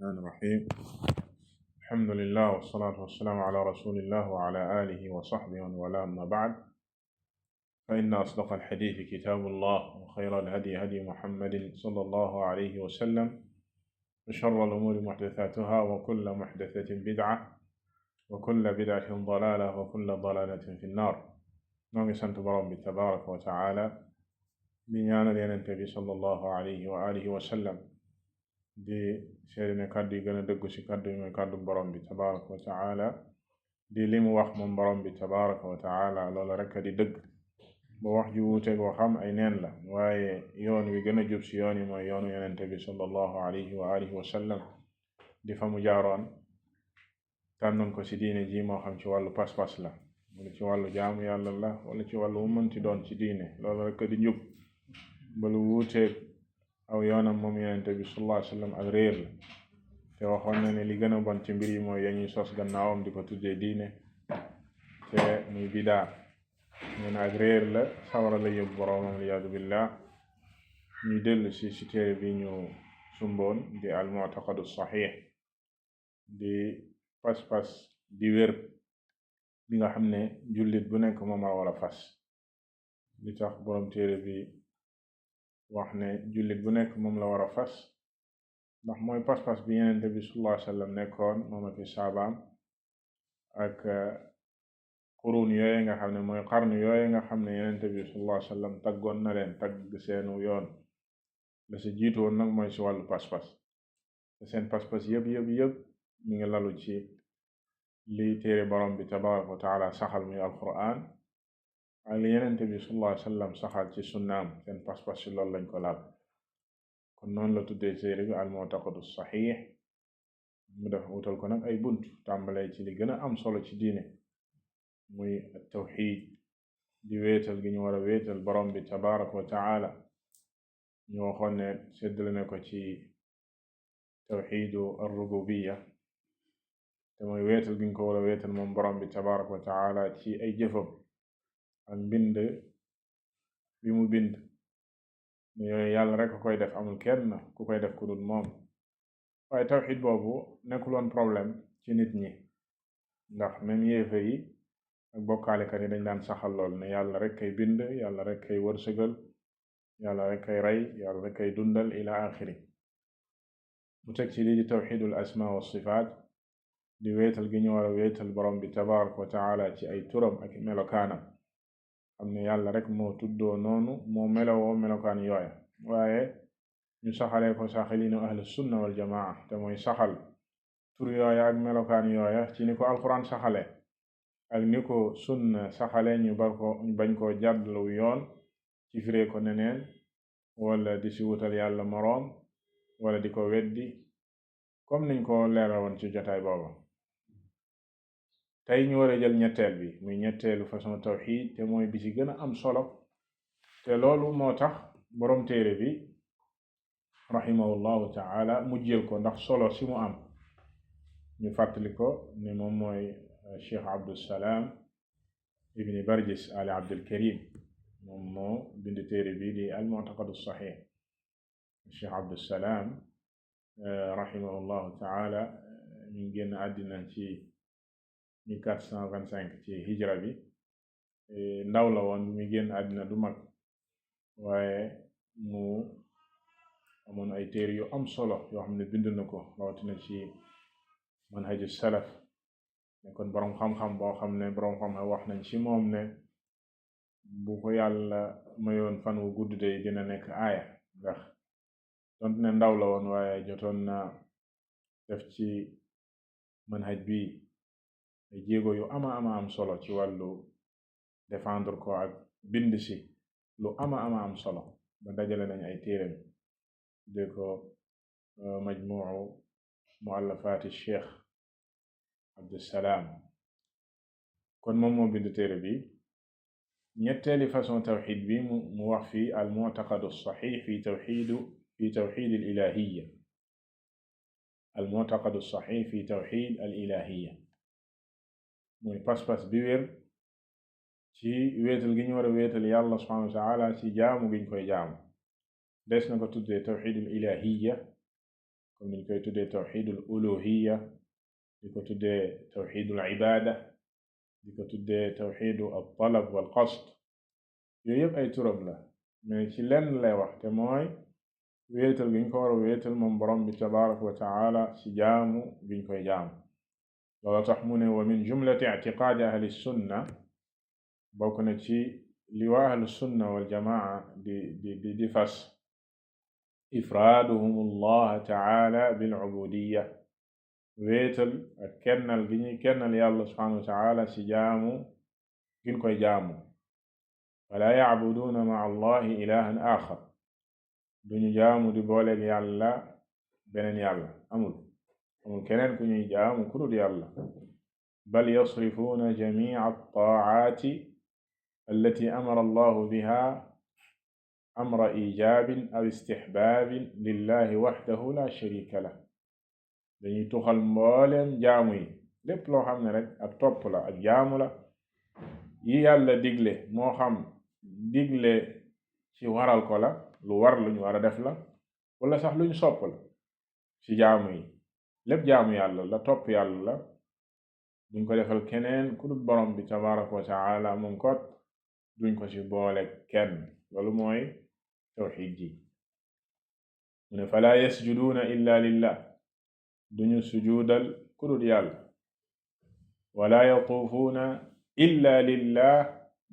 الرحمن الرحيم. الحمد لله والصلاة والسلام على رسول الله وعلى آله وصحبه ومن والاه، أما بعد، فإن أصدق الحديث كتاب الله، وخير الهدي هدي محمد صلى الله عليه وسلم، وشر الأمور محدثاتها، وكل محدثة بدعة، وكل بدعة ضلالة، وكل ضلالة في النار. نعم، سنت برم تبارك وتعالى بنيانا لينتبي صلى الله عليه وآله وسلم di seede ne kàddu yi gën a dëggu ci kàddu yi mooy kàddu borom bi tabaraka wa taala, di li mu wax moom borom bi tabaraka wa taala loola rekk di dëgg. ba wax ji wuuteeg waxam ay neen la, waaye yoon wi gën a jub ci yoon yi mooy yoonu yonente bi sallallahu alayhi wa alihi wa sallam, di fa mu jaaroon tànnoon ko ci diine ji, moo xam ci wàllu pas-pas la, wala ci wàllu jaamu yàlla la, wala ci wàllu mu mënti doon ci diine, loola rekk di njub. ba lu wuuteeg aw yoonam moom yonente bi sallallahu alayhi wa sallam ak réer la, te waxoon na ne li gën a bon ci mbir yi mooy yañuy sos gannaawam di ko tuddee diine, te muy bidaa. nee na ak réer la, sawara la yóbbu boroomam liyaadu billah. ñuy dellu si téere bi ñu sumboon di al mu'taqadu saxiix, di pas-pas di wér bi nga xam ne jullit bu nekk moom la war a fas. li tax boroom téere bi wax ne jullit bu nekk moom la war a fas, ndax mooy pas-pas bi yonente bi sallallahu alayhi wa sallam nekkoon moom ak saabaam, ak qurun yooye nga xam ne mooy qarnu yooye nga xam ne yonente bi sallallahu alayhi wa sallam taggoon na leen tagg seenu yoon. la si jiitu woon nag mooy si wàllu pas-pas, te seen pas-pas yëpp mi ngi lalu ci li téere borom bi tabaraka wa taala saxal muy alquran, ak li yonente bi sallallahu alayhi wa sallam saxal ci sunnaam. seen pas-pas si loolu lañ ko laal. kon noonu la tuddee téere bi al mu'taqadu saxiix. mu def wutal ko nag ay bunt, tàmbalee ci li gën a am solo ci diine muy tawxiid, di wéetal gi ñu war a wéetal borom bi tabaraka wa taala. ñu waxoon ne séddale ne ko ci tawxiidu ar-rububiya, te mooy wéetal gi ñu ko war a wéetal moom borom bi tabaraka wa taala ci ay jëfam ak mbind bi mu bind. yooyu yàlla rek koy def, amul kenn ku koy def ku dul moom. waaye tawxiid boobu nekkuloon problème ci nit ñi, ndax même yéefe yi ak bokkaalekat yi dañ daan saxal lool ne yàlla rek kay bind, yàlla rek kay wërsëgal, yàlla rek kay rey, yàlla rek kay dundal ila axiri. mu teg ci lii di tawxiidul asma wa sifaat, di wéetal gi ñu war a wéetal borom bi tabaraka wa taala ci ay turam ak melokaanam. xam ne yàlla rek moo tuddoo noonu, moo melowoo melokaan yooya. waaye ñu saxalee ko saxalinu ahlu sunna wal jamaa, te mooy saxal tur yooya ak melokaan yooya ci ni ko alquran saxale ak ni ko sunna saxale. ñu bañ koo jàddlu yoon ci firee ko neneen, wala di si wutal yàlla moroom, wala di ko weddi, comme niñ ko leeral woon ci jotaay booba. tey ñu war a jël ñetteel bi, muy ñetteelu façon tawxiid, te mooy bi ci gën a am solo. te loolu moo tax boroom téere bi rahimahullahu taala mujjeel ko, ndax solo si mu am. ñu fàttali ko ne moom mooy cheikh Abdusalaam ibni Barjis ali Abdulkarim, moom moo bind téere bi di al mu'taqadu saxiix. cheikh Abdusalaam rahimahullahu taala mi ngi génn àddina ci 1425 ci hijra bi. ndaw la woon mi génn àddina, du mag, waaye mu amoon ay téere yu am solo yoo xam ne bind na ko, rawatina ci manhaju salaf. nekkoon boroom xam-xam boo xam ne boroom xam-xam wax nañ ci moom ne bu ko yàlla mayoon fan wu gudd de dina nekk aaya, ndax donte ne ndaw la woon waaye jotoon na def ci manhaj bi ay jéego yu ama am solo ci wàllu défendre ko ak bind si lu ama am solo. ba dajale nañ ay téereem de ko majmuu muallafaati cheikh Abdusalaam. kon moom moo bind téere bi. ñetteeli façon tawxid bi mu wax fi al mu'taqadu saxiix fi tawxid al ilahiya. al mu'taqadu saxiix fi tawxid al ilahiya mooy pas-pas bi wér ci wéetal gi ñu war a wéetal yàlla subhanahu wa taala ci jaamu gi ñu koy jaamu. des na ko tuddee tawxidul ilahiya, comme niñ koy tuddee tawxidul uluhiya di ko tuddee tawxidul ibada di ko tuddee tawxidu al talab wal qasd yooyu yëpp ay turam la mais ci lenn lay wax te mooy wéetal giñ ko war a wéetal moom borom bi tabaraka wa taala ci jaamu giñ koy jaamu loolu tax mu ne wa min jumlati ictiqaadi ahli sunna bokk na ci li waa ahlu sunna wal jamaa di fas ifraaduhum allah taala bil ubudiya wéetal ak kennal gi ñuy kennal yàlla subhanahu wa taala ci jaamu giñ koy jaamu wala yacbuduuna maa allahi ilahan axar duñu jaamu di booleeg yàlla beneen yàlla amul keneen ku ñuy jaamu ku dul yàlla bal yasrifuuna jamiica altaacaati allati amara allahu biha amra ijaabin aw istixbaabin lillahi waxdahu la sharika lah dañuy tuxal mbooleem jaamu yi lépp loo xam ne rek ak topp la ak jaamu la yi yàlla digle moo xam digle ci waral ko la lu war luñ war a def la wala sax luñ sopp la ci jaamu yi lépp jaamu yàlla la topp yàlla la duñ ko defal keneen ku dul borom bi tabaraka wa taala moom kot duñ ko ci boole kenn loolu mooy tawxiid ji mu ne falaa yasjuduuna illa lillah duñu sujuudal ku dul yàlla wala yatuufuuna illa lillah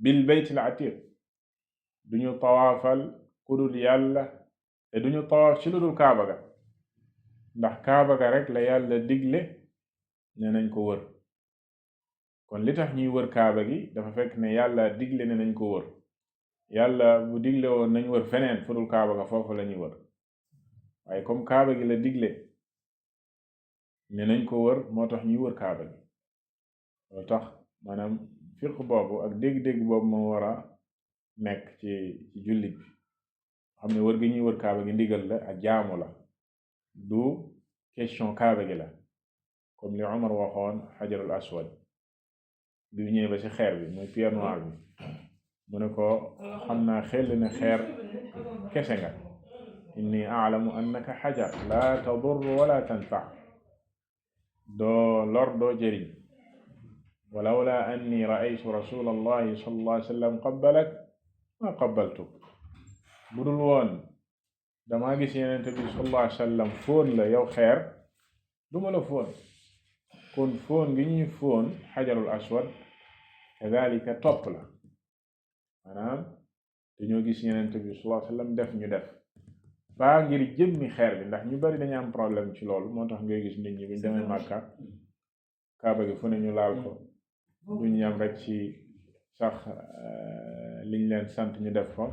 bil bayt al atiq duñu tawaafal ku dul yàlla te duñu tawaaf ci lu dul kaaba ga ndax kaaba ga rek la yàlla digle ne nañ ko wër kon li tax ñuy wër kaaba gi dafa fekk ne yàlla digle ne nañ ko wër yàlla bu digle woon nañ wër feneen fu dul kaaba ga foofu la ñuy wër waaye comme kaaba gi la digle ne nañ ko wër moo tax ñuy wër kaaba gi loolu tax maanaam fiq boobu ak dégg-dégg boobu moo war a nekk ci jullit bi xam ne wër gi ñuy wër kaaba gi ndigal la ak jaamu la du question kaaba gi la comme li Umar waxoon xajarul aswad bi ñëwee ba ci xeer bi mooy pierre noire bi mu ne ko xam naa xel ne xeer kese nga inni aalamu annaka xajar laa tadur wala tanfa doo lor doo jëriñ walawla anni raaytu rasul allahi sallallahu alayhi wa sallam qabbalak ma qabbaltuk budul woon damaa gis yenente bi sallallahu alayhi wa sallam fóon la yow xeer duma la fóon kon fóon gi ñuy fóon xajarul aswad kadalika topp la maanaam dañoo gis yenente bi sallallahu alayhi wa sallam def ñu def baa ngir jëmmi xeer bi ndax ñu bari dañu am problème ci loolu moo tax ngay gis nit ñi buñ demee Màkka kaaba gi fu ne ñu laal ko duñ yam rek ci sax liñ leen sant ñu def ko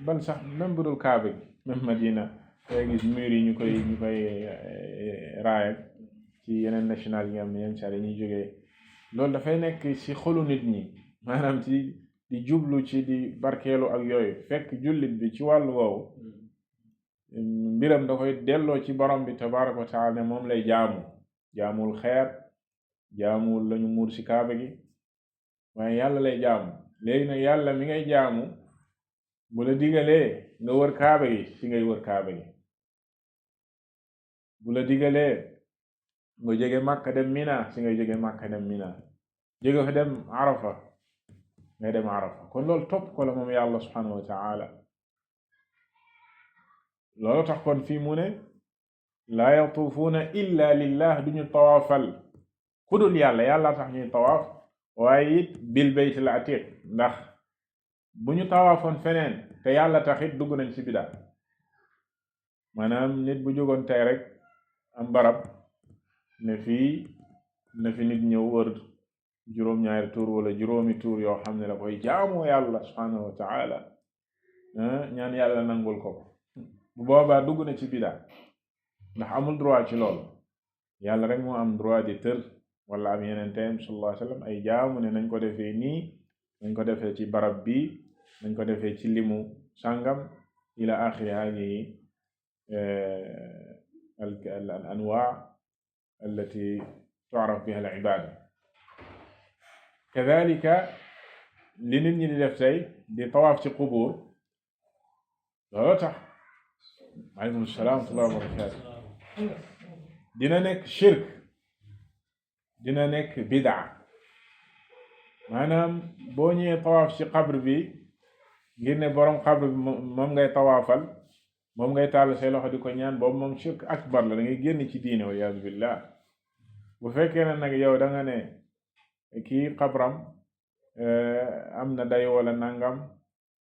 bal sax même bu dul kaaba gi même Madina ngay gis mur yi ñu koy raaya ci yeneen national yi nga xam ne yenn saa yi ñuy jógee loolu dafay nekk ci xolu nit ñi maanaam ci di jublu ci di barkeelu ak yooyu fekk jullit bi ci wàllu woowu mbiram da koy delloo ci borom bi tabaraka wa taala ne moom lay jaamul xeer jaamul lañu muur ci kaaba gi waaye yàlla lay jaamu léegi nag yàlla mi ngay jaamu bu la digalee nga wër kaaba gi ci ngay wër kaaba gi bu la digalee nga jóge Makka dem Mina ci ngay jóge Makka dem Mina jóge fa dem Arafa ngay dem Arafa kon loolu topp ko la moom yàlla subhanahu wa taala loolu tax kon fii mu ne laa yatuufuuna illa lillah duñu tawaafal ku dul yàlla tax ñuy tawaaf waaye it bil baytil atiq ndax bu ñu tawaafoon feneen te yàlla tax it dugg nañ ci bida maanaam nit bu jógoon tey rek am barab ne fii na fi nit ñëw wër juróom-ñaari tuur wala juróomi tuur yoo xam ne la koy jaamoo yàlla subhanahu wa taala ñaan yàlla nangul ko bu boobaa dugg na ci bida ndax amul droit ci loolu yàlla rek moo am droit di tër wala am yeneen teem sallallahu alayhi wa sallam ay jaamu ne nañ ko defee nii nañ ko defee ci barab bi nañ ko defee ci limu sàngam ila axiri hadihi al anwaa allati tu'raf biha al ibada kadhalika li nit ñi di def tey di tawaaf ci qubur loolu tax aleykum salaam wa rahmatullahi wa barakatuh dina nekk shirk, dina nekk bid'a. maanaam boo ñëwee tawaaf ci xabr bi ngir ne borom xabr bi moom ngay tawaafal, moom ngay tàll say loxo di ko ñaan, boobu moom shirk akbar la, da ngay génn ci diine wal iyaazu billah. bu fekkee ne nag yow da nga ne kii xabram am na day wala nangam,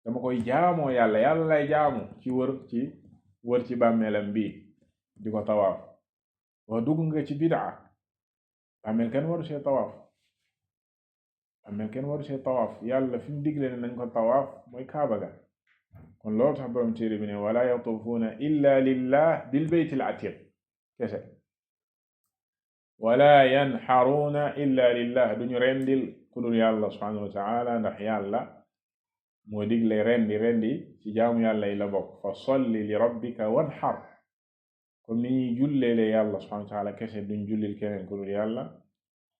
dama koy jaamoo yàlla lay jaamu ci wër ci bàmmeelam bi di ko tawaaf, wax dugg nga ci bid'a. bàmmeel kenn waru see tawaaf, yàlla fi mu digle ne nañ ko tawaaf mooy kaaba ga. kon loolu tax borom téere bi ne wala yatuufuuna illa lillah bil baytil atiq kese, wala yanxaruuna illa lillah, duñu rendil ku dul yàlla subhanahu wa taala, ndax yàlla moo digle rendi ci jaamu yàlla yi la bokk. fa solli li rabbika wanxar, comme ni ñuy julleele yàlla subhanahu wa taala kese duñ jullil keneen ku dul yàlla,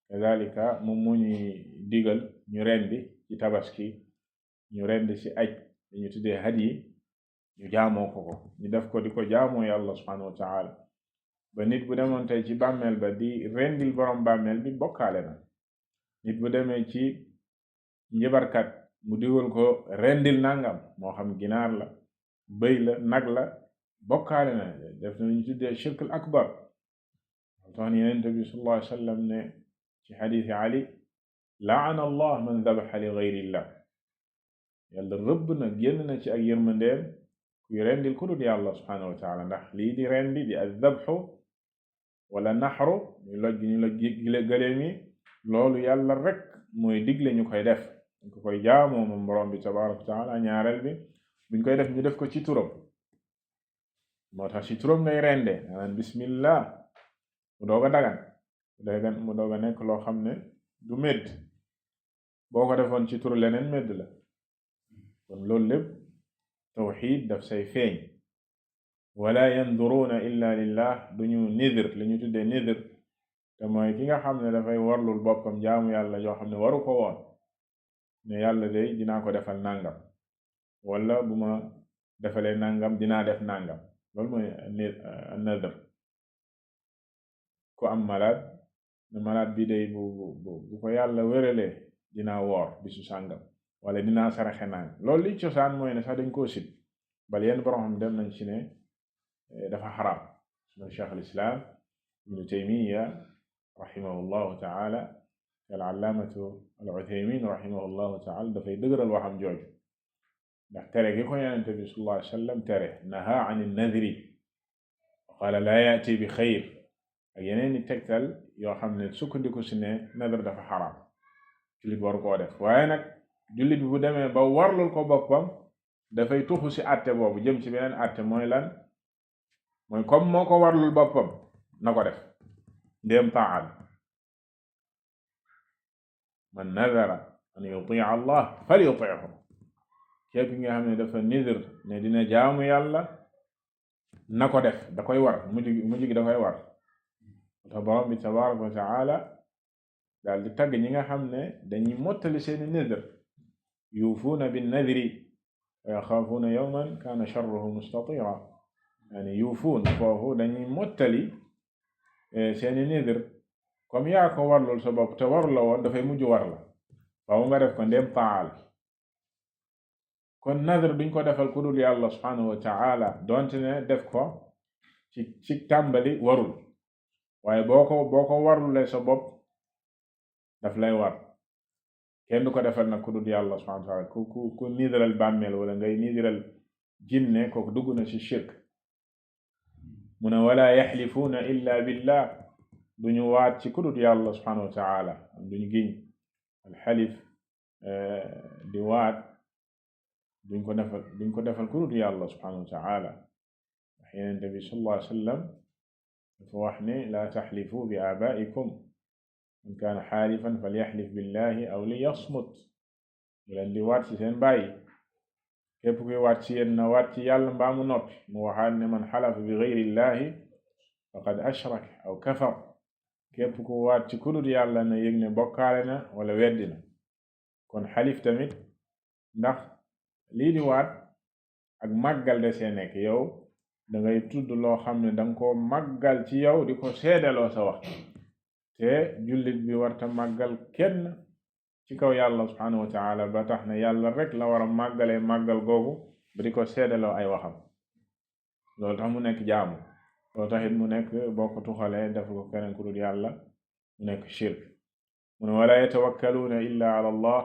kadalika moom moo ñuy digal ñu rendi ci tabaski, ñu rendi ci aj, ñu tuddee hadiyi, ñu jaamoo ko ñu def ko di ko jaamoo yàlla subhanahu wa taala. ba nit bu demoon tey ci bàmmeel ba di rendil borom bàmmeel bi bokkaale na. nit bu demee ci njibarkat mu digal ko rendil nangam, moo xam ginaar la, bëy la, nag la, bokkaale na, def na ñu tuddee shirkul akbar. tax ni Yonent bi sallallahu alayhi wa sallam ne ci xadiisi Ali, laana allah man dabaxa li gayrillah, yàlla rëbb na, génn na ci ak yërmandeem kuy rendil ku dul yàlla subhanahu wa taala. ndax lii di rendi di azdabxu wala naxru, muy loj gi ñu loj gëléem yi, loolu yàlla rek mooy digle ñu koy def, ñu ko koy jaamoo moom borom bi tabaraka wa taala. ñaareel bi buñ koy def ñu def ko ci turam, moo tax ci turam ngay rende, naan bismillah, mu doog a dagan, mu doog a nekk loo xam ne du medd. boo ko defoon ci tur leneen medd la. kon loolu lépp tawxiid daf say feeñ. wala yanduruuna illa lillah, duñu nidir, li ñu tuddee nidir, te mooy ki nga xam ne dafay warlul boppam jaamu yàlla yoo xam ne waru ko woon, ne yàlla day dinaa ko defal nangam, wala bu ma defalee nangam dinaa def nangam. loolu mooy nadr. ku am malade bi day bu ko yàlla wéralee dinaa woor bisu sàngam, wala dinaa saraxe nang. loolu li cosaan mooy ne sax dañ koo sib, bal yenn borom xam dem nañ ci ne dafa xaraam. suma cheikh al islam ibnu taymiya rahimahullahu taala, al allaamatu al uthaymin rahimahullahu taala dafay dëgëral waxam jooju, ndax tere gi ko Yonent bi sallallahu alayhi wa sallam tere, naha an nadri wa qaala laa yaati bi xayr, ak yeneen i tegtal yoo xam ne sukkandiku si ne nadar dafa xaraam, jullit waru koo def. waaye nag jullit bi bu demee ba warlul ko boppam, dafay tuxu si àtte boobu jëm ci beneen àtte. mooy lan? mooy comme moo ko warlul boppam na ko def, ndéem taal. man nadara an yutia allah fal yutihu, képp nga xam ne dafa nidir ne dina jaamu yàlla na ko def, da koy war, mujj gi da koy war. tax borom bi tabaraka wa taala daal di tagg ñi nga xam ne dañuy mottali seeni nidir, yuufuuna bin nadri wa yaxaafuuna yawman kaana sharruhu mustatira. yani yuufuun foofu dañuy mottali seeni nidir, comme yaa ko warlul sa bopp te waru la woon, dafay mujj war la, faaw nga def ko ndéem taal. kon nadr duñ ko defal ku dul yàlla subhanahu wa taala, donte ne def ko ci tàmbali warul, waaye boo ko warlulee sa bopp daf lay war. kenn du ko defal nag ku dul yàlla subhanahu wa taala. ku nidiral bàmmeel wala ngay nidiral jinne, kooku dugg na ci shirk. mu ne wala yaxlifuuna illa billah, duñu waat ci ku dul yàlla subhanahu wa taala, duñu giñ. alxalif di waat duñ ko defal ku dul yàlla subhanahu wa taala. wax Yonent bi sallallahu alayhi wa sallam dafa wax ne laa taxlifu bi aabaikum, man kaana xaalifan falyaxlif billahi aw liyasmut. mu leen di waat ci seen bàyyi, képp kuy waat ci yéen na waat ci yàlla mbaa mu noppi. mu waxaat ne man xalafa bi gayrillahi faqad ashrak aw kafar, képp ku waat ci ku dul yàlla na yëg ne bokkaale na wala weddi na. kon xalif tamit, ndax lii di waat ak màggal de see nekk. yow da ngay tudd loo xam ne danga ko màggal ci yow di ko seedeloo sa wax te jullit bi warta màggal kenn ci kaw yàlla subhanahu wa taala ba tax ne yàlla rek la war a màggalee màggal googu ba di ko seedeloo ay waxam loolu tax mu nekk jaamu loolu taxit mu nekk boo ko tuxalee def ko keneen ku dul yàlla mu nekk shirk mu ne wala yatawakkaluuna illa ala allah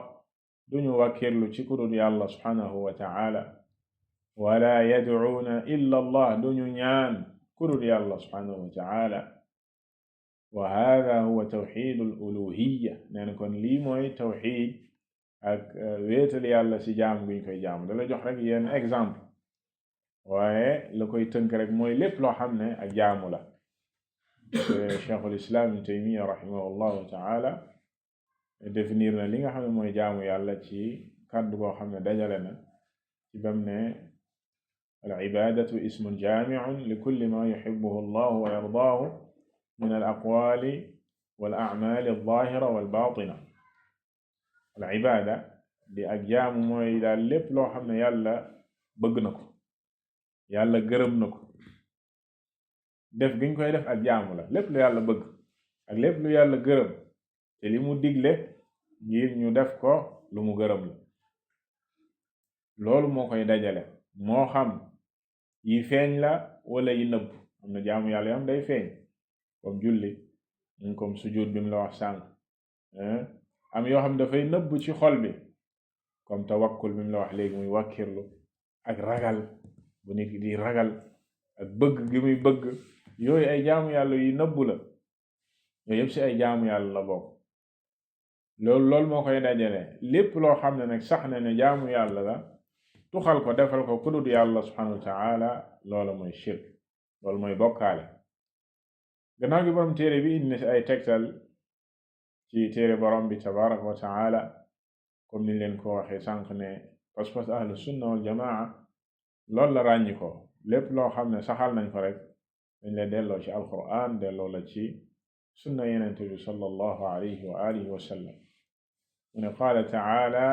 duñu wàkkirlu ci ku dul yàlla subhanahu wa taala wala yadcuuna illa allah duñu ñaan ku dul yàlla subhanahu wa taala wa hada huwa tawxid al uluhiya nee na kon lii mooy tawxid ak wéetal yàlla ci jaam guñ koy jaam dala jox rek yenn exemple waaye la koy tënk rek mooy lépp loo xam ne ak jaamu la cheikhul islam ibn taymiya rahimahullahu taala définir na li nga xam ne mooy jaamu yàlla ci kàddu goo xam ne dajale na ci bam ne al ibadatu ismun jaamiun li kulli ma yuhibbuhu allahu wa yardaahu min al aqwali wal a'mali al zahira wal batina al ibada di ak jaamu mooy daal lépp loo xam ne yàlla bëgg na ko yàlla gërëm na ko def giñ koy def ak jaamu la lépp lu yàlla bëgg ak lépp lu yàlla gërëm te li mu digle ngir ñu def ko lu mu gërëm la loolu moo koy dajale moo xam yi feeñ la wala yi nëbb am na jaamu yàlla yam day feeñ comme julli comme sujud bi mu la wax sànq am yoo xam dafay nëbb ci xol bi comme tawakkul bi mu la wax léegi muy wàkkirlu ak ragal bu nit ki di ragal ak bëgg gi muy bëgg yooyu ay jaamu yàlla yu nëbbu la yooyu yëpp ci ay jaamu yàlla la bokk loolu moo koy dajale lépp loo xam ne nag sax na ne jaamu yàlla la tuxal ko defal ko kudut yàlla subhanahu wa taala loola mooy shirk loolu mooy bokkaale gannaaw gi borom téere bi indi na ci ay tegtal ci téere borom bi tabaraka wa taala comme niñ leen ko waxee sànq ne pas-pas ahlu sunna wal jamaa loolu la ràññi ko lépp loo xam ne saxal nañ ko rek dañ la delloo ci alquran delloo la ci sunna yenente bi sallallahu alayhi wa alihi wa sallam mu ne qaala taala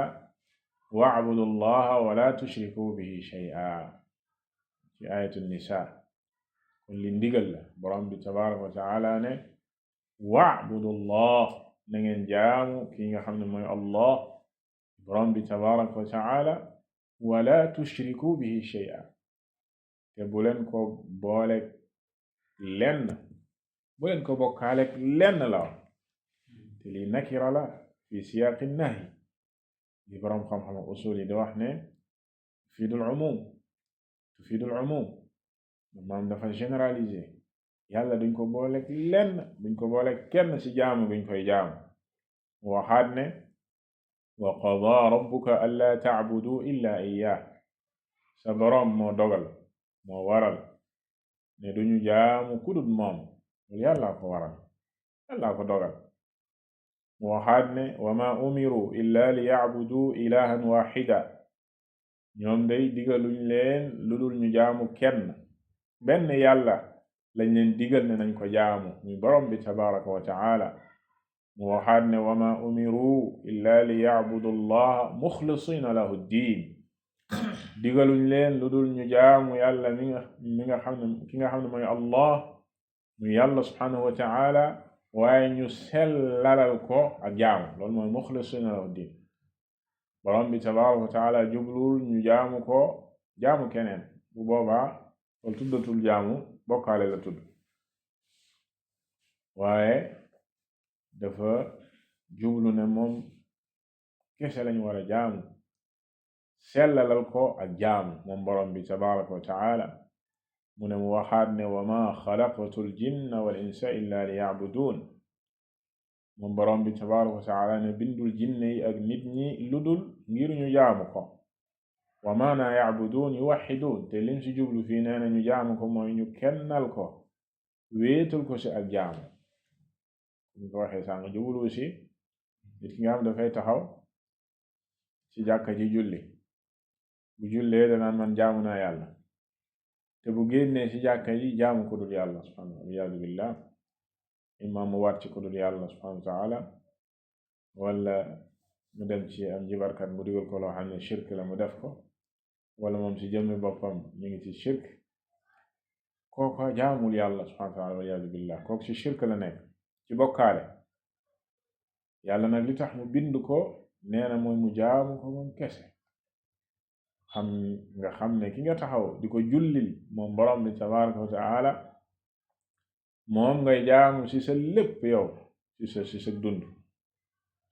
wa'budu allaha wa la tushriku bihi shay'a ci ayatu nisa kon li ndigal la borom bi tabaraka wa taala ne wa'budu allah na ngeen jaamu ki nga xam ne mooy allah borom bi tabaraka wa taala wala tushriku bihi shay'a te bu leen ko booleeg lenn bu leen ko bokkaaleeg lenn la te li nakira la fi siyaaqi nahyi li boroom xam-xam usul yi di wax ne tufidul umum maanaam dafa généraliser yàlla duñ ko booleeg lenn duñ ko booleeg kenn ci jaamu buñ koy jaamu waxaat ne wa qadaa rabbuka allaa ta'budu illa iyyah sa boroom moo dogal moo waral ne duñu jaamu kudut moom loolu yàllaa ko waral yàllaa ko dogal mu waxaat ne wa ma umiru illa li ya'budu ilahan waxida ñoom day digaluñ leen lu dul ñu jaamu kenn benn yàlla lañ leen digal ne nañ ko jaamu muy boroom bi tabaraka wa taala mu waxaat ne wa ma umiru illa li ya'budu allaha muxlisina lahu ddin digaluñ leen lu dul ñu jaamu yàlla mi nga xam ne ki nga xam ne mooy allah muy yàlla subhanahu wa taala waaye ñu sellalal ko ak jaamu loolu mooy muxlisina lahu ddin borom bi tabaraka wa taala jublul ñu jaamu ko jaamu keneen bu boobaa loolu tuddatul jaamu bokkaale la tudd waaye dafa jublu ne moom kese lañu war a jaamu sellalal ko ak jaamu moom borom bi tabaraka wa taala mu ne mu waxaat ne wa ma xalaqtul jinna wal insa illa liya'budun moom borom bi tabaraka wa taala ne bindul jinne yi ak nit ñi ludul ngir ñu jaamu ko wa maana ya'budun yuwahhidun te lim ci jublu fii nee na ñu jaamu ko mooy ñu kennal ko wéetal ko ci ak jaamu ñu ko waxee sànq jublu ci nit ki nga xam dafay taxaw ci jàkka ji julli bu jullee danaan man jaamu naa yàlla te bu génnee ci jàkka ji jaamu ko dul yàlla subhanahu wa iyadu billah imma mu waat ci ko dul yàlla subhanahu wa taala wala mu dem ci am jibarkat mu digal ko loo xam ne shirk la mu def ko wala moom ci jëmmi boppam mi ngi ci shirk kooku jaamul yàlla subhanahu wa taala waliyaadu billah kooku ci shirk la nekk ci bokkaale. yàlla nag li tax mu bind ko nee na mooy mu jaamu ko moom kese. nga xam ne ki nga taxaw di ko jullil moom borom bi tabaraka wa taala moom ngay jaamu ci sa lépp yow ci sa dund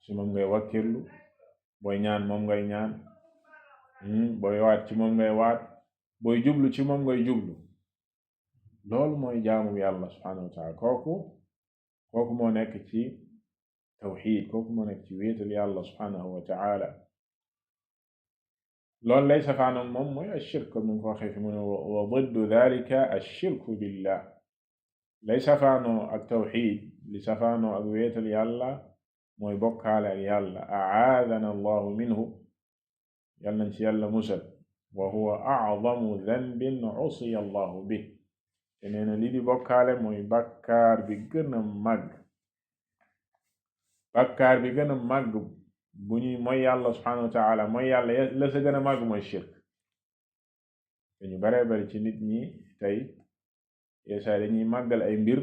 ci moom ngay wakkirlu booy ñaan moom ngay ñaan booy waat ci moom ngay waat booy jublu ci moom ngay jublu. loolu mooy jaamu yàlla subhanahu wa taala kooku moo nekk ci tawxiid kooku moo nekk ci wéetal yàlla subhanahu wa taala. loolu lay safaanoon moom mooy ashirk comme ni ko waxee fi mu ne wa diddu dalika ashirku billah lay safaanoo ak tawxiid li safaanoo ak wéetal yàlla mooy bokkaale ak yàlla. aadana allahu minhu yal nañ ci yàlla musal. wa huwa a'zamu dhanbin usiya allahu bih te nee na lii di bokkaale mooy bakkaar bi gën a màgg. bakkaar bi gën a màgg bu ñuy mooy yàlla subhanahu wa taala mooy yàlla la sa gën a màgg mooy shirk. dañu baree bari ci nit ñi tey yeesaay dañuy màggal ay mbir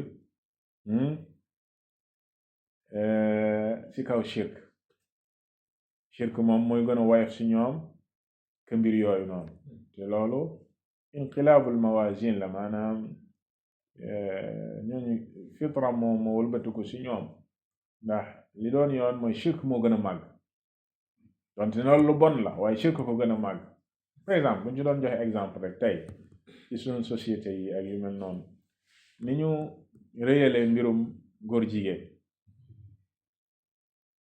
ci kaw shirk moom mooy gën a woyof ci ñoom ke mbir yooyu noonu. te loolu inqilaabul mawazin la maanaam ñooñu fitra moo wëlbatiku ci ñoom ndax li doon yoon mooy shirk moo gën a màgg donte loolu lu bon la waaye shirk ko gën a màgg. par exemple bu ñu doon joxe exemple rek tey ci suñu société yi ak yu mel noonu ni ñu réyalee mbirum góor jigéen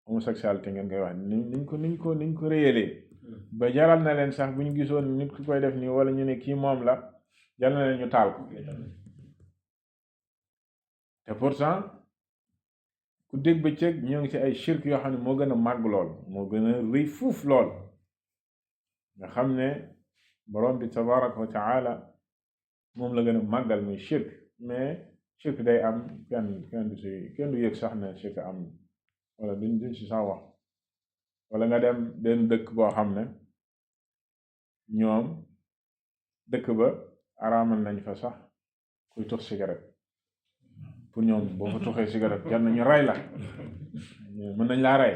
homosexualité ngeen koy wax niñ ko réyalee ba jaral na leen sax bu ñu gisoon nit ku koy def nii wala ñu ne kii moom la jaral na leen ñu taal ko. te pourtant ku dégg bëccëg ñoo ngi ci ay shirk yoo xam ne moo gën a màgg lool moo gën a rëy fuuf lool nga xam ne borom bi tabaraka wa taala moom la gën a màggal muy shirk. mais shirk day am kenn du yëg sax ne shirk am wala duñ ci sax wax. wala nga dem benn dëkk boo xam ne ñoom dëkk ba araamal nañ fa sax kuy tux cigarette. pour ñoom boo fa tuxee cigarette jar nañu rey la mën nañ laa rey.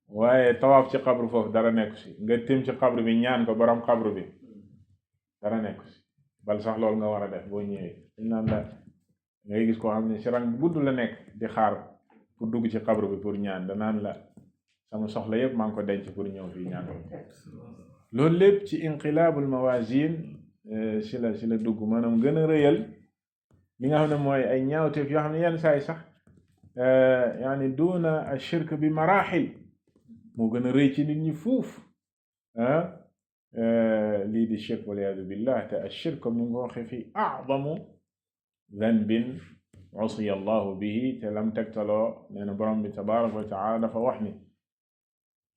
waaye tawaaf ci xabru foofu dara nekku si nga tim ci xabru bi ñaan ko borom xabru bi dara nekku si bal sax loolu nga war a def boo ñëwee. dañ naan la ngay gis koo xam ne si rang bu gudd la nekk di xaar pour dugg ci xabru bi pour ñaan danaan la sama soxla yëpp maa ngi ko denc pour ñëw fii ñaan ko. loolu lépp ci inqilaabul mawazin si la dugg maanaam gën a rëyal li nga xam ne mooy ay ñaawteef yoo xam ne yenn saay sax yaani duuna ashirk bi maraaxil moo gën a rëy ci nit ñi fuuf lii di shirk waliyaadu billah. te ashirk comme ni nga ko waxee fii a'zamu dhanbin usiya allahu bihi te lam tegtaloo nee na borom bi tabaraka wa taala dafa wax ni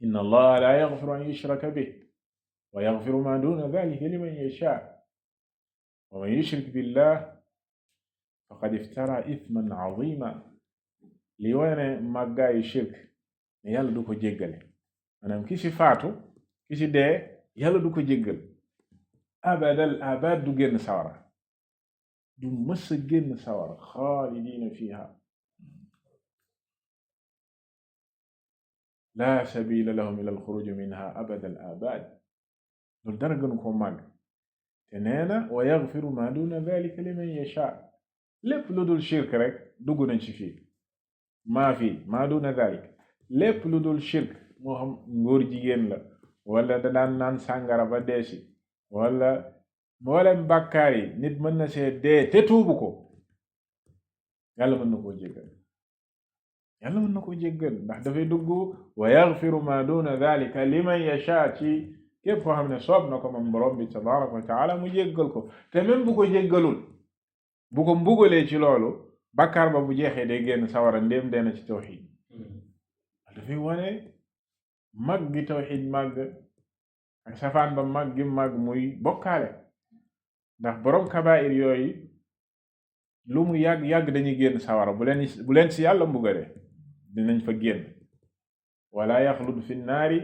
inna allaha la yaghfiru an yushraka bih wa yaghfiru ma duna dhalika liman yasha wa man yushrik billah faqad iftara ithman azima. li wone màggaayu shirk ne yàlla du ko jéggale maanaam ki ci faatu ki ci dee yàlla du ko jéggal abadal abad du génn sawara du mës a génn sawara xaalidina fiha la sabila lahum ila alxuruj minha abadal abad. loolu dara gënu ko màgg. te nee na wa yaghfiru ma duna dhalika liman yasha lépp lu dul shirk rek dugg nañ ci fii maa duna dhalik lépp lu dul shirk moo xam ngóor jigéen la wala da daan naan sàngara ba deesi wala mboolem bàkkaar yi nit mën na see dee te tuubu ko yàlla mën na koo jéggal ndax dafay dugg wa yaghfiru ma duna dhalika liman yasha ci képp koo xam ne soob na ko moom borom bi tabaraka wa taala mu jéggal ko. te même bu ko jéggalul bu ko mbugalee ci loolu bàkkaar ba bu jeexee day génn sawara ndéem dee na ci tawxid. dafay wane mag gi tawxid màgg ak safaan ba mag gi màgg muy bokkaale. ndax borom kabaa'ir yooyu lu mu yàgg dañuy génn sawara bu leen si yàlla mbugale dinañ fa génn. wala yaxlud fi naari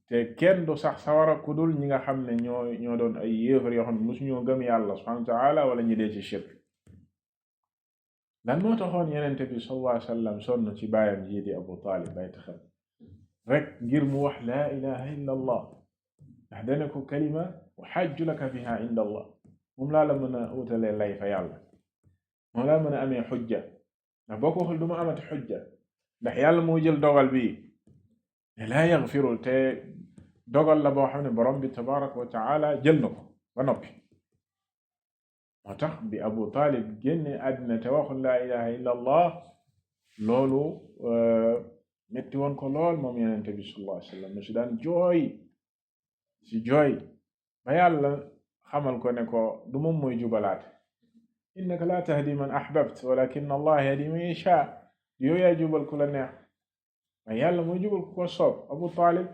te kenn du sax sawara ku dul ñi nga xam ne ñoo doon ay yéefar yoo xam ne mosu ñoo gëm yàlla subhanahu wa taala wala ñi dee ci shirk. lan moo taxoon yenente bi sallallahu alayhi wa sallam sonn ci baayam jii di Abu Talib bay taxam rek ngir mu wax laa ilaha illa allah ndax dana ko kalima uxajju laka biha inda allah moom laa la mën a utalee lay fa yàlla moom laa mën a amee xujja ndax boo ko waxul du ma amati xujja ndax yàlla moo jël dogal bi ne laa yaxfiru te dogal la boo xam ne borom bi tabaraka wa taala jël na ko ba noppi moo tax bi Abu Talib génne àddina te waxul laa ilaha illa allah loolu metti woon ko lool moom yenente bi sallallahu alayhi wa sallam si daan jooy ba yàlla xamal ko ne ko du moom mooy jubalaate innaka laa tahdi man ahbabt walakin allah yahdi man yasha yow yaa jubal ku la neex waaye yàlla mooy jubal ku ko soob. Abu Talib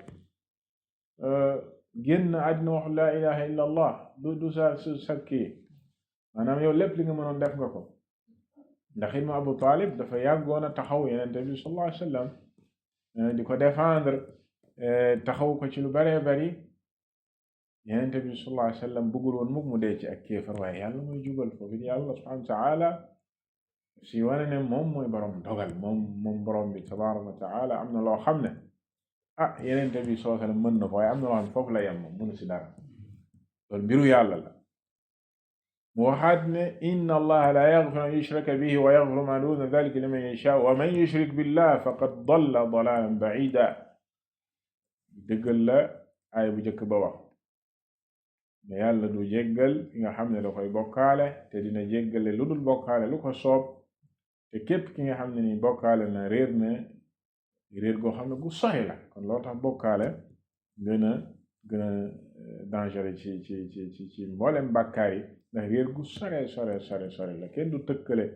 génn àddina waxul laa ilaha illa allah du sa kii maanaam yow lépp li nga mënoon def nga ko ndax it ma Abu Talib dafa yàggoon a taxaw yenente bi sallallahu alayhi wa sallam di ko défendre taxaw ko ci lu baree bari yenente bi sallallahu alayhi wa sallam bëggul woon mukk mu dee ci ak kéefar waaye yàlla mooy jubal foofu yàlla subhanahu wa taala si wane ne moom mooy borom dogal moom borom bi tabaraka wa taala am na loo xam ne yenente bi sallallahu alayhi wa sallam mën na ko waaye am na loo xam ne foofu la yem moom mënu si dara loolu mbiru yàlla la mu waxaat ne inna allaha la yaghfiru an yushraka bihi wa yaghfiru ma duna dhalika liman yasha wa man yushrik billah faqad dalla dalalan ba'ida dëggal la aay bu njëkk ba wax ne yàlla du jéggal ki nga xam ne da koy bokkaale te dina jéggale lu dul bokkaale lu ko soob te képp ki nga xam ne ni bokkaale na réer goo xam ne gu sori la kon loo tax bokkaale gën a dangereux ci mboolem bàkkaar yi ndax réer gu sore la kenn du tëkkale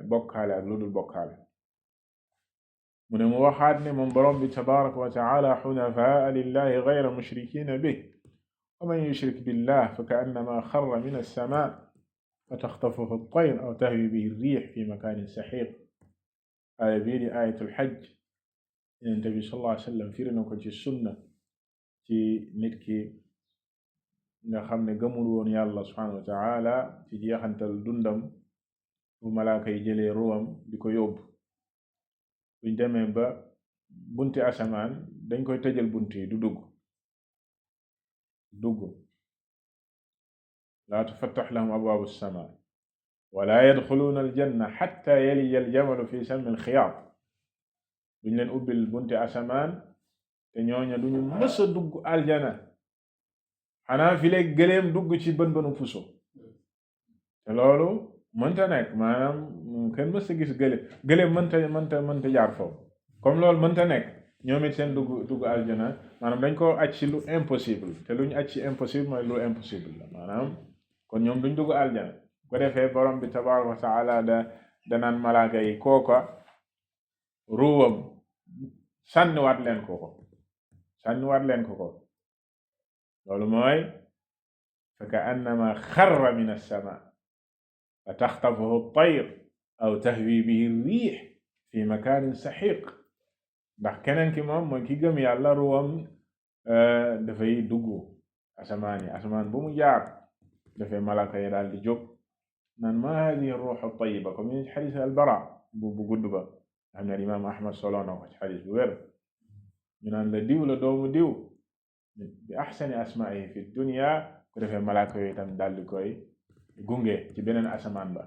bokkaale ak lu dul bokkaale mu ne mu waxaat ne moom borom bi tabaraka wa taala xunafaa lillahi gayra mushrikina bih wa man yushrik billah fa kaannama xarra min alsama fa taxtafuhu at-tayr aw tahwi bihi ar-rih fi makanin saxiq aaya bii di ayatul xajj Yonent bi sallallahu alayhi wa sallam firi na ko ci sunna ci nit ki nga xam ne gëmul woon yàlla subhanahu wa taala ci jeexantal dundam bu malaaka yi jëlee ruwam di ko yóbbu buñ demee ba bunti asamaan dañ koy tëjal bunt yi du dugg laa tufattax lahum abwaabu samaa wala yadxuluuna aljanna xatta yalija aljamalu fi sammi alxiyaat duñ leen ubbil bunti asamaan te ñooña duñu mës a dugg aljana xanaa fi leeg gëleem dugg ci bën puso te loolu mënta nekk maanaam kenn mës a gis gëleem mënta jaar foofu comme loolu mënta nekk ñoom it seen dugg aljana maanaam dañ ko aj ci lu impossible te luñ aj ci impossible mooy lu impossible la maanaam kon ñoom duñ dugg aljana ko defee borom bi tabaraka wa taala danaan malaaka yi kooka ruwam sànniwaat leen ko loolu mooy fa ka annama xarra min alsama fa taxtafuhu at-tayr aw tahwi bihi ar-rih fi makanin saxiq ndax keneen ki moom mooy ki gëm yàlla ruwam dafay dugg asamaan bu mu jaar dafay malaka yi daal di jóg naan ma hadihi ruuxu tayiba comme ni ci xadis albara bu gudd ba xam ne imaam Ahmad solo na ko ci xadis bu wér ñu naan la diw la doomu diw bi axsani asmaa'ihi fi dunya ku defee malaka yooyu tam daal di koy gunge ci beneen asamaan ba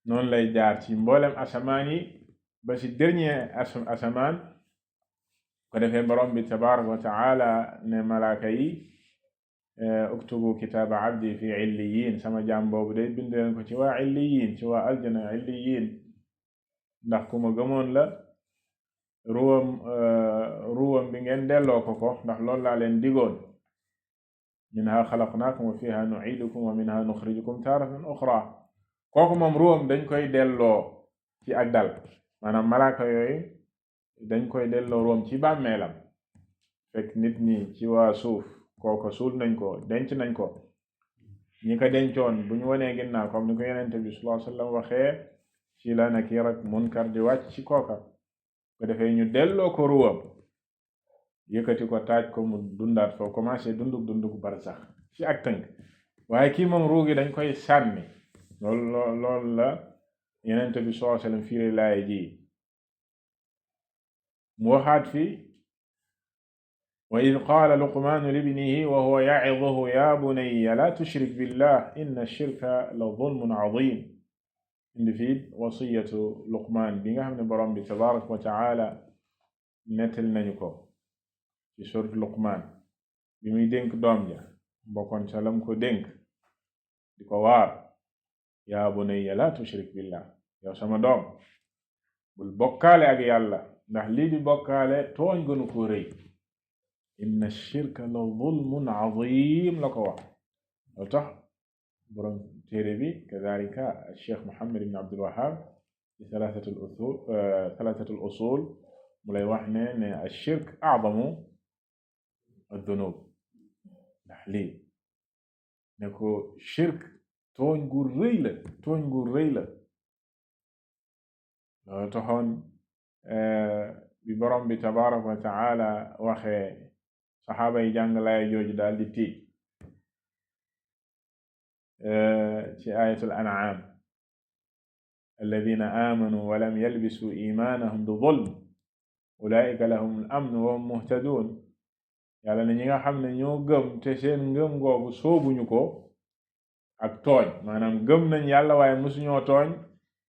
noonu lay jaar ci mboolem asamaan yi ba ci dernier asamaan ko defee borom bi tabaraka wa taala ne malaka yi uktubu kitaaba abdi fi illiyin sama jaam boobu day bind leen ko ci waa illiyin ci waa aljana illiyin ndax ku ma gëmoon la ruwam bi ngeen delloo ko ndax loolu laa leen digoon minha xalaqnaakum wa fiha nu'iidukum wa minha nuxrijukum taaratan uxra kooku moom ruwam dañ koy delloo ci ak dal maanaam malaaka yooyu dañ koy delloo ruwam ci bàmmeelam fekk nit ñi ci waa suuf kooko suul nañ ko denc nañ ko ñi ko dencoon bu ñu wanee ginnaaw comme ni ko Yonent bi sallallahu alayhi wa sallam waxee ci la Nakiir ak Munkar di wàcc ci kooka ko defee ñu delloo ko ruwam yëkkati ko taaj ko mu dundaat foo commencé dunduk barsax ci ak tënk. waaye kii moom ruugi dañ koy sànni. loolu la yenente bi sallallahu alayhi wasallam fiiri laay ji mu waxaat fi wa id qaala luqmaanu libnihi wa huwa ya'iduhu ya bunayya la tushrik billah inna ash-shirka la zulmun azim. indi fi wasiyatu luqmaan bi nga xam ne borom bi tabaraka wa taala nettal nañu ko ci surat luqmaan bi muy dénk doom ja bokkoon ca lam ko dénk di ko waar yaa bunayya la tushrik billah yow sama doom bul bokkaale ak yàlla ndax lii di bokkaale tooñ gënu ko rëy. inna shirka la zulmun azim la ko wax. loo tax borom téere bi kadalika cheikh Muhammad ibn Abdul Wahhab ci thalathatul usul mu lay wax ne ashirk a'zamu ad-dunub ndax lii ne ko shirk tooñ gu rëy la loolu taxoon bi borom bi tabaraka wa taala waxee saxaaba yi jàng laaya jooju daal di tiit ci ayatul an'am alladina amanu wa lam yalbisu imanahum bi zulm ulaika lahum al-amn wa hum muhtadun. yàlla ne ñi nga xam ne ñoo gëm te seen ngëm googu soobuñu ko ak tooñ maanaam gëm nañ yàlla waaye musuñoo tooñ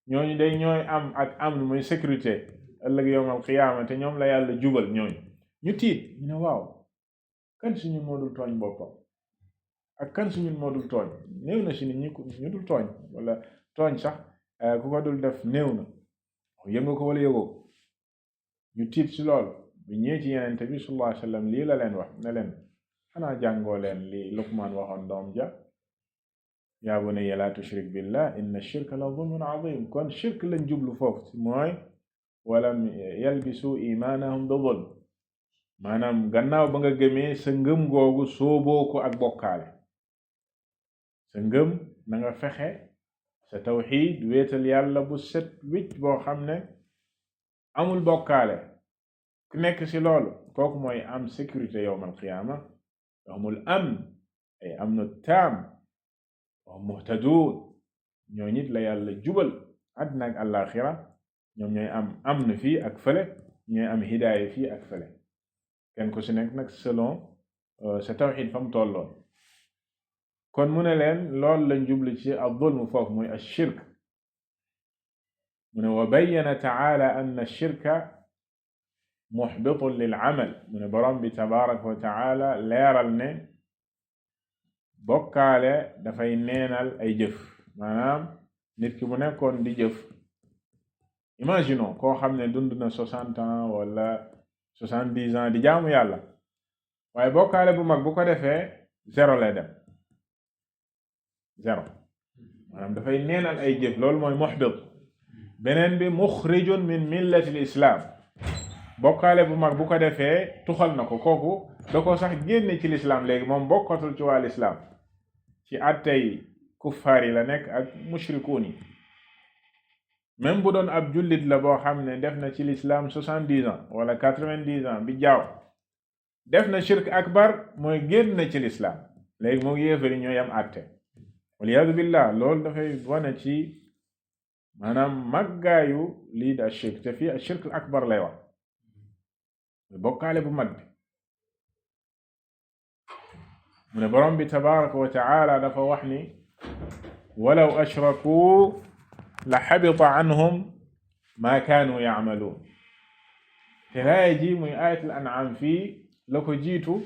ñooñu day ñooy am ak amn muy sécurité ëllëg yawmal qiyaama te ñoom la yàlla jubal ñooñu. ñu tiit ñu ne waaw kan suñu moodul tooñ boppam ak kan suñu moodul tooñ. néew na si nit ñu dul tooñ wala tooñ sax ku ko dul def néew na yëngu ko wala yëgoo ko. ñu tiit si loolu bi ñëwee ci yenente bi sallallahu alayhi wasallam lii la leen wax ne leen xanaa jàngoo leen li Luqmaan waxoon doom ja yaa bunayya laa tushrik billah inna shirka la zulmun azim. kon shirk lañ jublu foofu mooy walam yalbisu imaanahum bi zulm maanaam gannaaw ba nga gëmee sa ngëm googu sooboo ko ak bokkaale. sa ngëm na nga fexe sa tawxiid wéetal yàlla bu set wicc boo xam ne amul bokkaale. ku nekk ci loolu kooku mooy am sécurité yawmal qiyaama amul ay amnu taam wa muhtadun. ñoo nit la yàlla jubal àddina ak àllaaxira ñoom ñooy am amn fii ak fële ñooy am hidaaya fii ak fële kenn ku ci nekk nag selon sa tawxiid fa mu tolloon. kon mu ne leen loolu lañ jublu ci az-zulm foofu mooy ash-shirk. mu ne wa bayyana ta'ala anna ash-shirka muhbitun lil amal. mu ne borom bi tabaraka wa ta'ala leeral ne bokkaale dafay neenal ay jëf. maanaam nit ki bu nekkoon di jëf imaginons koo xam ne dund na 60 ans wala 70 ans di jaamu yàlla waaye bokkaale bu mag bu ko defee zéro lay dem zéro maanaam dafay neenal ay jëf. loolu mooy muhbit. beneen bi muxrijun min millati l-islam bokkaale bu mag bu ko defee tuxal na ko kooku da ko sax génne ci l'islam léegi moom bokkatul ci waa l'islam ci attey kuffaar yi la nekk ak mushrikuun yi. même bu doon ab jullit la boo xam ne def na ci l'islam 70 ans wala 90 ans bi jaaw def na shirk akbar mooy génn na ci l'islam léegi moo yéefari ñoo yam atte waliyaadu billah. loolu dafay wane ci maanaam màggaayu lii da shirk te fii shirk akbar lay wax bokkaale bu mag bi. mu ne borom bi tabaraka wa taala dafa wax ni walaw ashraku la xabita anhum ma kaanu yacmaluun. te laaya ji muy ayatul an'am fii la ko jiitu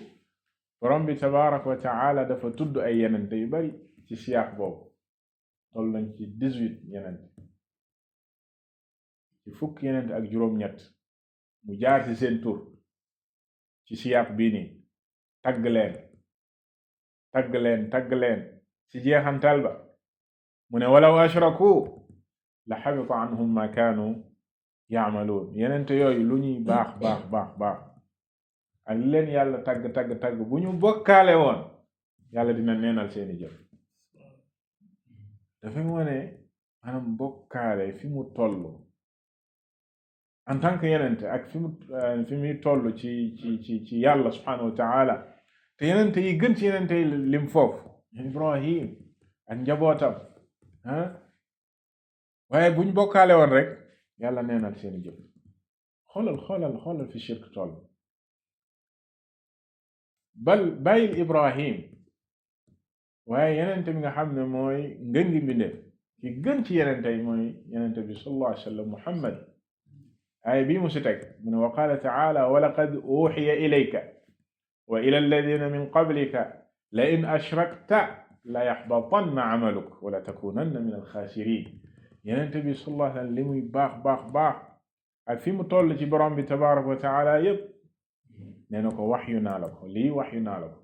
borom bi tabaraka wa taala dafa tudd ay yenente yu bari ci siyaaq boobu toll nañ ci 18 yenente ci fukk yenente ak juróom-ñett mu jaar ci seen tur ci siyaaq bii nii tagg leen ci jeexantal ba mu ne walaw ashraku la xabita anhum ma kaanu ya'maluun. yenente yooyu lu ñuy baax ak leen yàlla tagg bu ñu bokkaale woon yàlla dina neenal seeni jëf. dafay wane maanaam bokkaale fi mu tollu en tant que yenente ak fi muy toll ci yàlla subhanahu wa taala te yenente yi gën ci yenente yi lim foofu Ibrahim ak njabootam waaye buñ bokkaale woon rek yàlla neenal seeni jëf xoolal fi shirk toll bal bàyyil Ibrahim waaye yenente bi nga xam ne mooy ngën gi mbindeef ki gën ci yenente yi mooy yenente bi sallallahu alayhi wa sallam Muhammad aaya bii mu si teg mu ne wa qaala taala wa laqad uxiya ilayka wa ila alladina min qablika la in ashrakta la yaxbatanna amaluk wala takunanna min alxaasirin yenente bi sallallahu alayhi wa sallam li muy baax ak fi mu toll ci borom bi tabaraka wa taala yépp nee na ko waxyu naa la ko lii waxyu naa la ko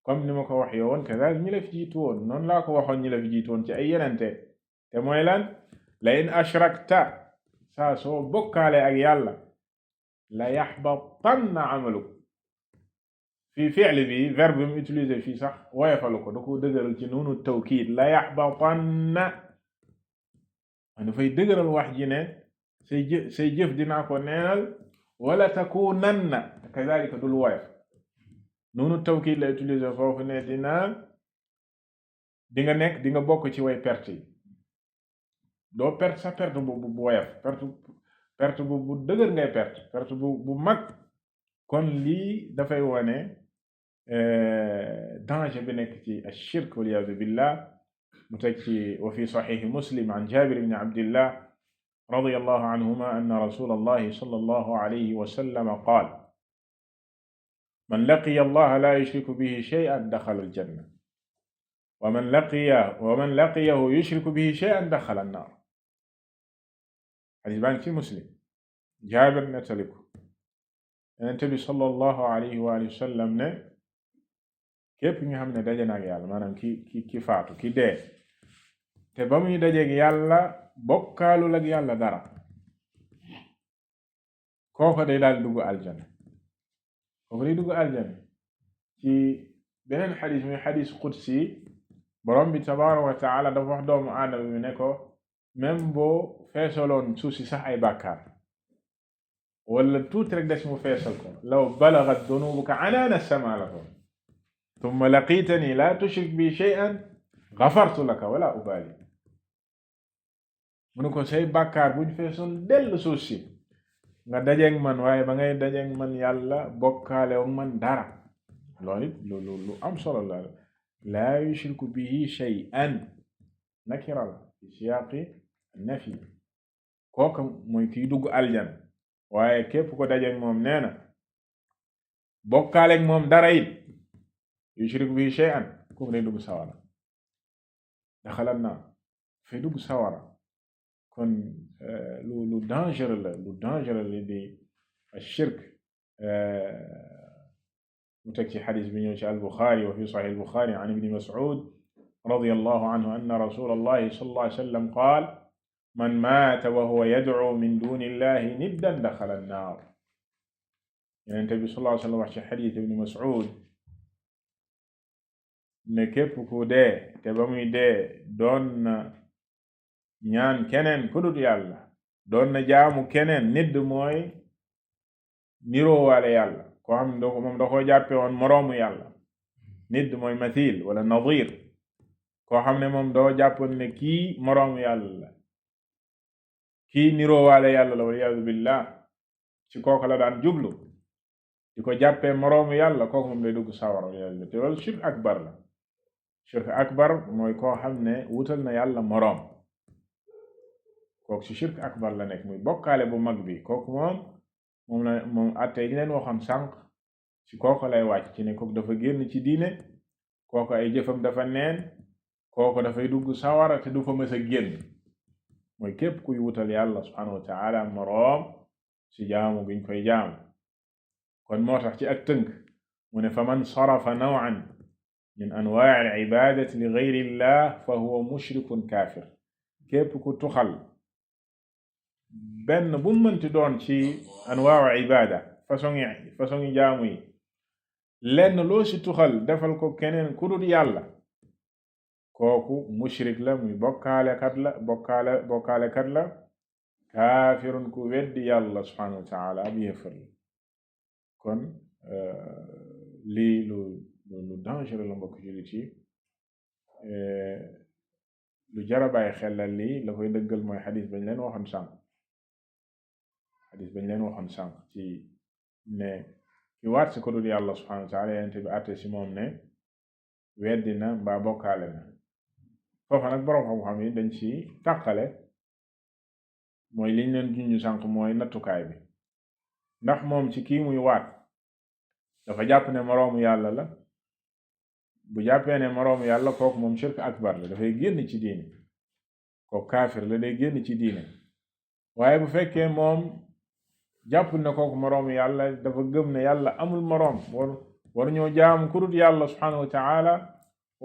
comme ni ma ko waxee woon kadalik ñi la fi jiitu woon noonu laa ko waxoon ñi la fi jiitu woon ci ay yenente te mooy lan la in ashrakta saa soo bokkaale ak yàlla la yaxbatanna amaluk fii fi'li bi verbe bi mu utilisé fii sax woyofalu ko da ko dëgëral ci noonu tawkiid la yaxbatanna dafay dëgëral wax ji ne say jëf dinaa ko neenal wala takunanna kadalika dul woyof noonu tawkiid la utilisé foofu ne di nga bokk ci way perte yi doo perte sa perte bu woyof perte bu dëgër ngay perte bu mag kon lii dafay wone danger bi nekk ci ashirk waliyadu billah mu teg ci wa fi saxiixi muslim an jabir ibn abdillah radiyallahu anhuma anna rasulallahi sallallahu alayhi wa sallam qaal man laqiya allaha la yushriku bihi shay'an daxala aljanna wa man laqiyahu yushriku bihi shay'an daxala annaar xadis baa ngi ci muslim jaabir nettaliku Yonent bi sallallahu alayhi wa sallam ne képp nga xam ne daje na ak yàlla maanaam ki faatu ki dee te ba muy dajeeg yàlla bokkaalul ak yàlla dara kooku day daal dugg aljana ci beneen xadis muy xadis qudsi borom bi tabaraka wa taala dafa wax doomu aadama bi ne ko même boo feesaloon suuf si sax ay bàkkaar wala tuuti rek des mu feesal ko law balagat dunubuka anaana sama la ko tumma laqitani la tushrik bi shay'an gafartu laka wala ubali mu ne ko say bàkkaar buñ feesoon dell suuf si nga dajeeg man waaye ba ngay dajeeg man yàlla bokkaale ak man dara loolu it lu am solo la laa yushriku bihi shay'an nakira la fi siyaaqi nafi kooku mooy kiy dugg aljan waaye képp ko dajeeg moom nee na bokkaaleeg moom dara it yushriku bihi shay'an kooku day dugg sawara daxalan naa fay dugg sawara kon lu dangereux la di ashirk mu teg ci xadis bi ñëw ci al-Buxaari wa fi saxiix al-Buxaari an ibni Mas'uud radiyallahu anhu anna rasulallahi sallallahu alayhi wa sallam qaal man maata wa huwa yad'u min duni llahi niddan daxala annaar Yonent bi sallallahu alayhi wa sallam wax ci xadis ibni Mas'uud ne képp ku dee te ba muy dee doon na ñaan keneen ku dul yàlla doon na jaamu keneen nidd mooy niroowaale yàlla koo xam ne moom da koo jàppe woon moroomu yàlla nidd mooy mathil wala nadir koo xam ne moom doo jàppoon ne kii moroomu yàlla la kii niroowaale yàlla la waliyadu billah ci kooku la daan jublu di ko jàppee moroomu yàlla kooku moom day dugg sawara waliyadu billah te loolu shirk akbar la shirk akbar mooy koo xam ne wutal na yàlla moroom kooku ci shirk akbar la nekk muy bokkaale bu mag bi kooku moom attey gi leen waxoon sànq ci kooku lay wàcc ci ne kooku dafa génn ci diine kooku ay jëfam dafa neen kooku dafay dugg sawara te du fa mës a génn mooy képp kuy wutal yàlla subhanahu wa ta'ala moroom ci jaamu giñ koy jaamu kon moo tax ci ak tënk mu ne fa man sarafa naw'an min anwaa'i al-ibaadati li ghayri llah fa huwa mushrikun kaafir képp ku tuxal benn bu mënti doon ci anwaawu ibaada façon yi jaamu yi lenn loo ci tuxal defal ko keneen ku dul yàlla kooku mushrik la muy bokkaalekat la kaafirun ku weddi yàlla subhanahu wa taala ab yéefar la kon lii lu dangereux la mbokk jullit yi lu jara bàyyi xel la lii la koy dëggal mooy xadis bañ leen waxoon sànq ci ne ki waat si ko dul yàlla subhanahu wa taala yonent bi àtte si moom ne weddi na mbaa bokkaale na foofa nag boroom xam-xam yi dañ ci tàqale mooy liñ leen junñu sànq mooy nattukaay bi ndax moom ci kii muy waat dafa jàpp ne moroomu yàlla la bu jàppee ne moroomu yàlla kooku moom shirk akbar la dafay génn ci diine kooku kaafir la day génn ci diine waaye bu fekkee moom jàppul ne kooku moroomu yàlla dafa gëm ne yàlla amul moroom war ñoo jaam ku dul yàlla subhanahu wa taala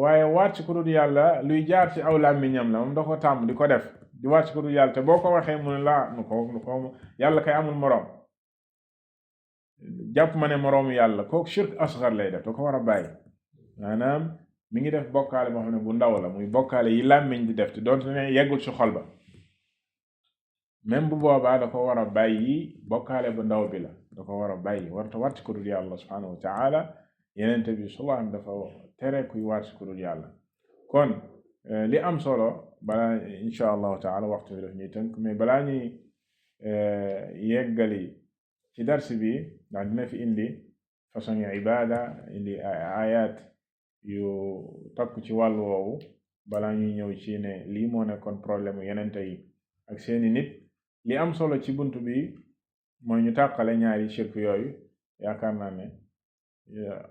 waaye waat ci ku dul yàlla luy jaar ci aw làmmiñam la moom da ko tàmm di ko def di waat ci ku dul yàlla te boo ko waxee mu ne laa nu ko yàlla kay amul moroom jàpp ma ne moroomu yàlla kooku shirk asgar lay def da ko war a bàyyi maanaam mi ngi def bokkaale boo xam ne bu ndaw la muy bokkaale yi làmmiñ di def te doonte ne yeggul ci xol ba même bu boobaa da ko war a bàyyi bokkaale bu ndaw bi la da ko war a bàyyi warta waat ci ku dul yàlla subhanahu wa taala yenente bi sallallahu alayhi dafa tere kuy waat ci ku dul yàlla kon li am solo balaa insha allahu taala waxtu bi daf ñuy tënk mais balaa ñuy yeggali ci darsi bi ndax dina fi indi façon yu ibada indi ayat yu takk ci wàllu woowu balaa ñuy ñëw ci ne lii moo nekkoon problème yenente yi ak seeni nit li am solo ci buntu bi mooy ñu tàqale ñaari shirk yooyu yaakaar naa ne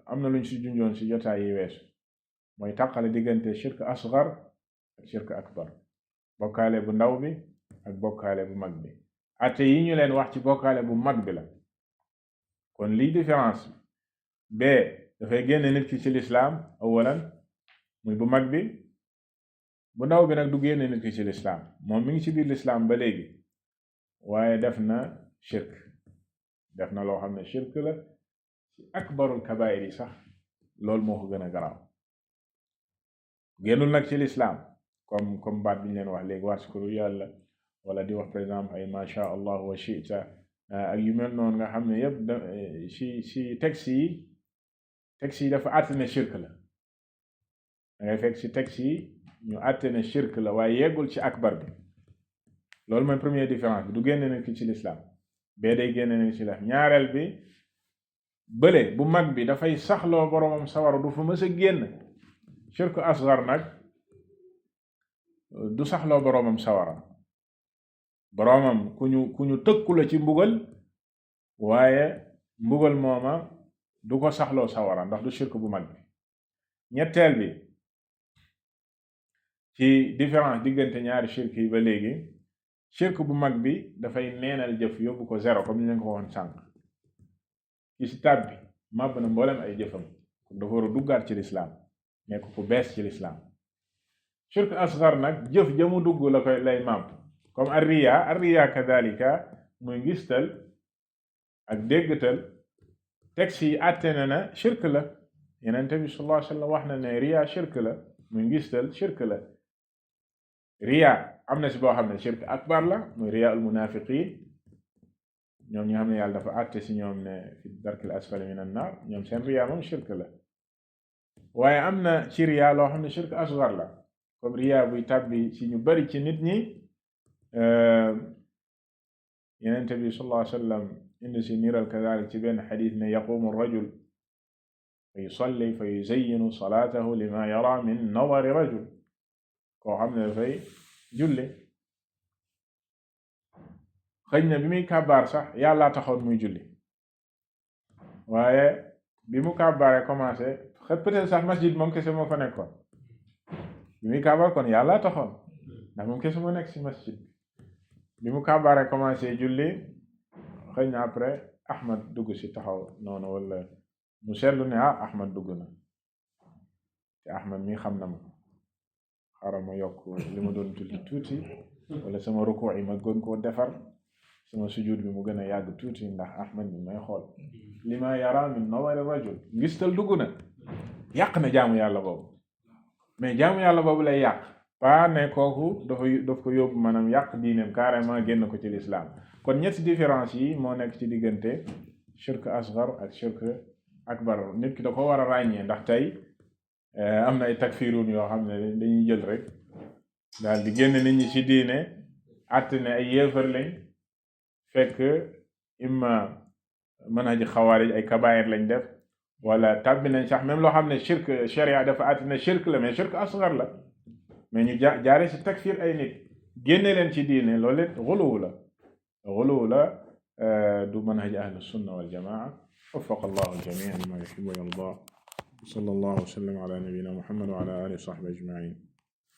am na luñ ci junjoon ci jotaay yi weesu mooy tàqale diggante shirk asgar ak shirk akbar bokkaale bu ndaw bi ak bokkaale bu mag bi ate yi ñu leen wax ci bokkaale bu mag bi la kon lii différence bee dafay génne nit ki ci lislaam awalan muy bu mag bi bu ndaw bi nag du génne nit ki ci lislaam moom mi ngi ci biir lislaam ba léegi waaye def na shirk def na loo xam ne shirk la ci akbarul kabaayir yi sax loolu moo ko gën a garaaw génnul nag ci lislaam comme baat bi ñu leen wax léegi waat ci kuru yàlla wala di wax par exemple ay masha allah wa shita ak yu mel noonu nga xam ne yëpp ci texte yi dafa àtte ne shirk la da ngay fekk ci texte yi ñu àtte ne shirk la waaye yeggul ci akbar bi loolu mooy première différence bi du génne nit ki ci lislaam bee day génne nit ci lislaam ñaareel bi bële bu mag bi dafay saxloo boromam sawara du fa mës a génn shirk asgar nag du saxloo boromam sawara boromam ku ñu tëkku la ci mbugal waaye mbugal mooma du ko saxloo sawara ndax du shirk bu mag bi ñetteel bi ci différence diggante ñaari shirk yi ba léegi shirk bu mag bi dafay neenal jëf yóbbu ko zéro comme ni leen ko waxoon sànq ci si tab bi màbb na mboolem ay jëfam dafa war a duggaat ci lislaam nekk ku bees ci lislaam shirk asgar nag jëf jamu dugg la koy lay màbb comme arriya kadalika muy ngistal ak déggtal texte yi àtte na shirk la Yonent bi sallallahu alayhi wa sallam wax na ne riya shirk la muy ngistal shirk la riya am na si boo xam ne shirk akbar la muy riya al munafiqin ñoom ñi nga xam ne yàlla dafa àtte si ñoom ne fi darkil asfali min an nar ñoom seen riya moom shirk la waaye am na ci riya loo xam ne shirk asgar la comme riya buy tàbbi ci ñu bari ci nit ñi Yonent bi sallallahu alayhi wa sallam indi si niral kadalik ci benn xadis ne yaqumu rajul fa yusalli fa yuzayyinu salaatahu lima yara min nadari rajul koo xam ne dafay julli xëj na bi muy kàbbaar sax yàlla taxoon muy julli waaye bi mu kàbbaaree commencé peut-être sax masjid moom kese moo fa nekkoon bi muy kàbbaar kon yàlla taxoon ndax moom kese moo nekk ci masjid bi mu kàbbaaree commencé julli xëy na après Ahmad dugg ci taxaw noonu wala mu seetlu ne Ahmad dugg na te Ahmad mi xam na ma xaaral ma yokk li ma doon julli tuuti wala sama rukuu yi ma gën koo defar sama sujud bi mu gën a yàgg tuuti ndax Ahmad mi may xool li ma yara min nadari rajul ngistal dugg na yàq na jaamu yàlla boobu mais jaamu yàlla boobu lay yàq pas ne kooku daf ko yóbbu maanaam yàq diineem carrément génn ko ci lislaam kon ñetti différence yi moo nekk ci diggante shirk asgar ak shirk akbar nit ki da ko war a ràññee ndax tey am na ay takfiruun yoo xam ne dañuy jël rek daal di génn nit ñi ci diine àtt ne ay yéefar lañ fekk imma manhaji xawaarij ay kabaayir lañ def wala tàbbi nañ sax même loo xam ne shirk sharia dafa àtt ne shirk la mais shirk asgar la mais ñu jaare ci takfir ay nit génne leen ci diine loolu it xuluw la du manhaj ahlu sunna wal jamaa وفق الله الجميع لما يحب ويرضى صلى الله وسلم على نبينا محمد وعلى آله وصحبه أجمعين